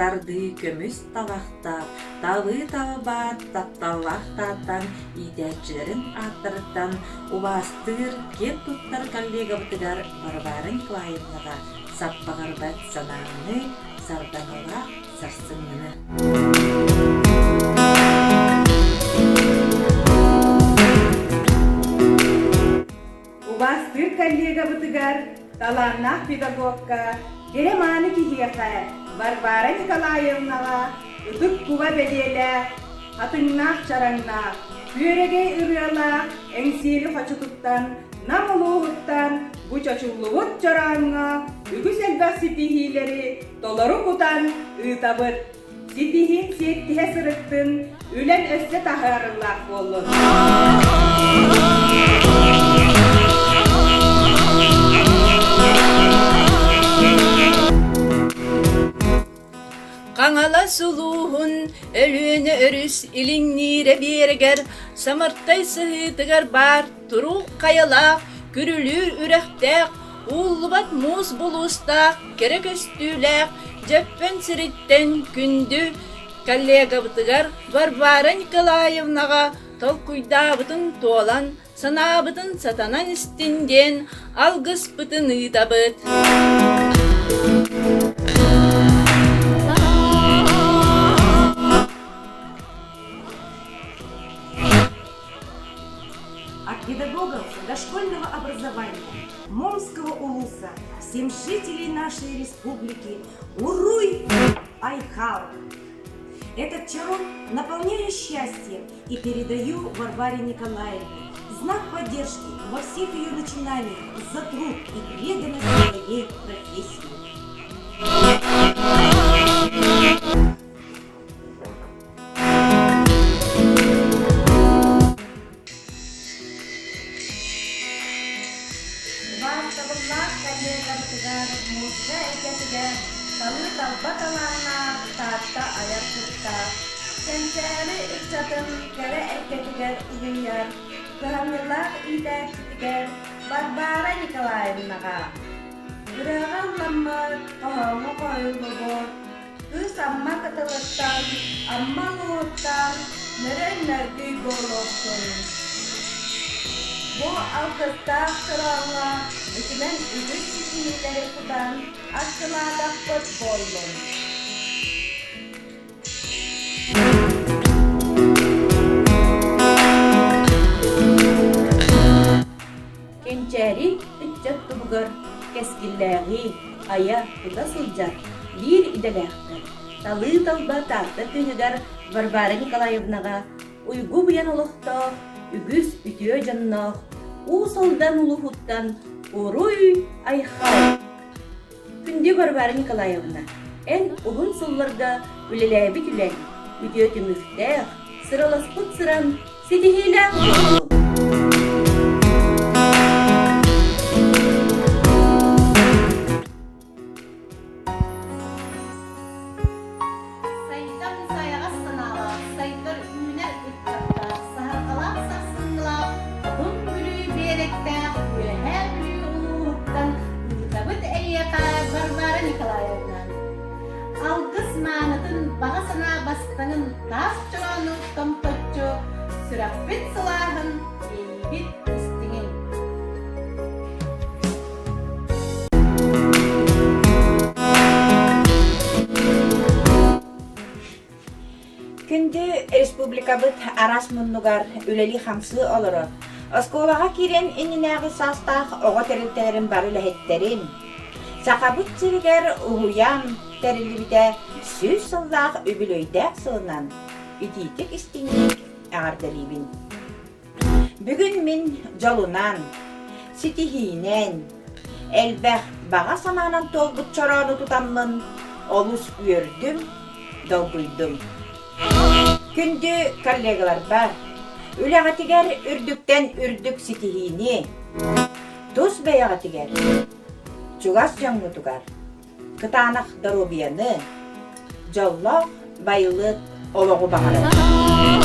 тардыы көмүс талахтаах, талыы талбаат тапталлаах тааттан иитээччилэрин ааттарыттан убаастыыр, киэн туттар коллегабытыгар Варвара Николаевнаҕа саппаҕырбат санааны, сардаҥалаах сарсыҥҥыны. Убаастыыр коллегабытыгар, талааннаах педагогка, кэрэ-мааны киһиэхэ Варвара Николаевнаҕа ытык куба бэлиэлээх, хатыҥнаах чараҥнаах, күөрэгэй ырыалаах Эҥсиэли хочотуттан, Нам улууһуттан бу чочуллубут чорооҥҥо үгүс элбэх ситиһиилэри толору кутан ыытабыт. Ситиһиин сиэттиһэ сырыттын, үлэн өссө таһаарыллаах буоллун. Хаҥалас улууһун Өлүөнэ өрүс илиҥниирэ биэрэгэр Самартай сыһыытыгар баар туруук хайалаах, күрүлүүр үрэхтээх, ууллубат муус булуустаах, кэрэ көстүүлээх Дьөппөн сириттэн күндү коллегабытыгар Варвара Николаевнаҕа толкуйдаабытын туолан, санаабытын сатанан истин диэн алгыспытын ыытабыт. От педагогов дошкольного образования Момского улуса всем жителей нашей республики Уруй Айхал! Этот чарон наполняю счастьем и передаю Варваре Николаевне знак поддержки во всех ее начинаниях за труд и преданность своей профессии. Убаастабыллаах коллегабытыгар музыка эйгэтигэр талыы-талба талааннаах Таатта айар куттаах, кэнчээри ыччатын кэрэ эйгэтигэр угуйар кыһамньылаах иитээччитигэр Варвара Николаевнаҕа ырыаҕа ылламмыт, хоһооҥҥо хоһуйуллубут Кыыс Амма кытылыттан, Амма улууһуттан нөрүөн-нөргүй буолуохтун! Бу алгыстаах чорооҥҥо үтүмэн үгүс ситиһиилэри тутан арчылаатахпыт буоллун! Кэнчээри ыччат туһугар кэскиллээҕи айа-тута сылдьар биир идэлээхтэр талыы-талба Таатта кыыһыгар Варвара Николаевнаҕа уйгу-быйаҥ олохтоох, үгүс үтүө дьонноох Уус Алдан улууһуттан Уруй-айхал! Күндү Варвара Николаевна, эн уһун сылларга үлэлээбит үлэҥ үтүө түмүктээх, сыраласпыт сыран ситиһиилээх буоллун! Сайдан сайаҕас санаалаах, сайдар үүнэр ыччаттаах, саһарҕалаах сарсыҥҥылаах, Хотун Бүлүү биэрэктээх Үөһээ Бүлүү улууһуттан ыытабыт эйиэхэ Варвара Николаевна. Алгыс маанытын, баҕа санаа бастыҥын таас чороону томточчу, сүрэхпит сылааһын, иэйиибит истиҥин. Күндү республикабыт араас муннугар үлэлии-хамсыы олорор, оскуолаҕа киириэн иннинээҕи саастаах оҕо тэрилтэлэрин бары үлэһиттэрин, Сахабыт сиригэр уһуйаан тэриллибитэ 100 сыллаах үбүлүөйдээх сылынан итиитик-истиҥник эҕэрдэлиибин. Бүгүн мин дьолунан, ситиһиинэн, элбэх баҕа санаанан туолбут чороону тутаммын олус үөрдүм, долгуйдум. Күндү коллегаларбар, үлэҕитигэр үрдүктэн үрдүк ситиһиини, тус бэйэҕитигэр, чугас дьоҥҥутугар кытаанах доруобуйаны, дьоллоох байылыат олоҕу баҕарабын.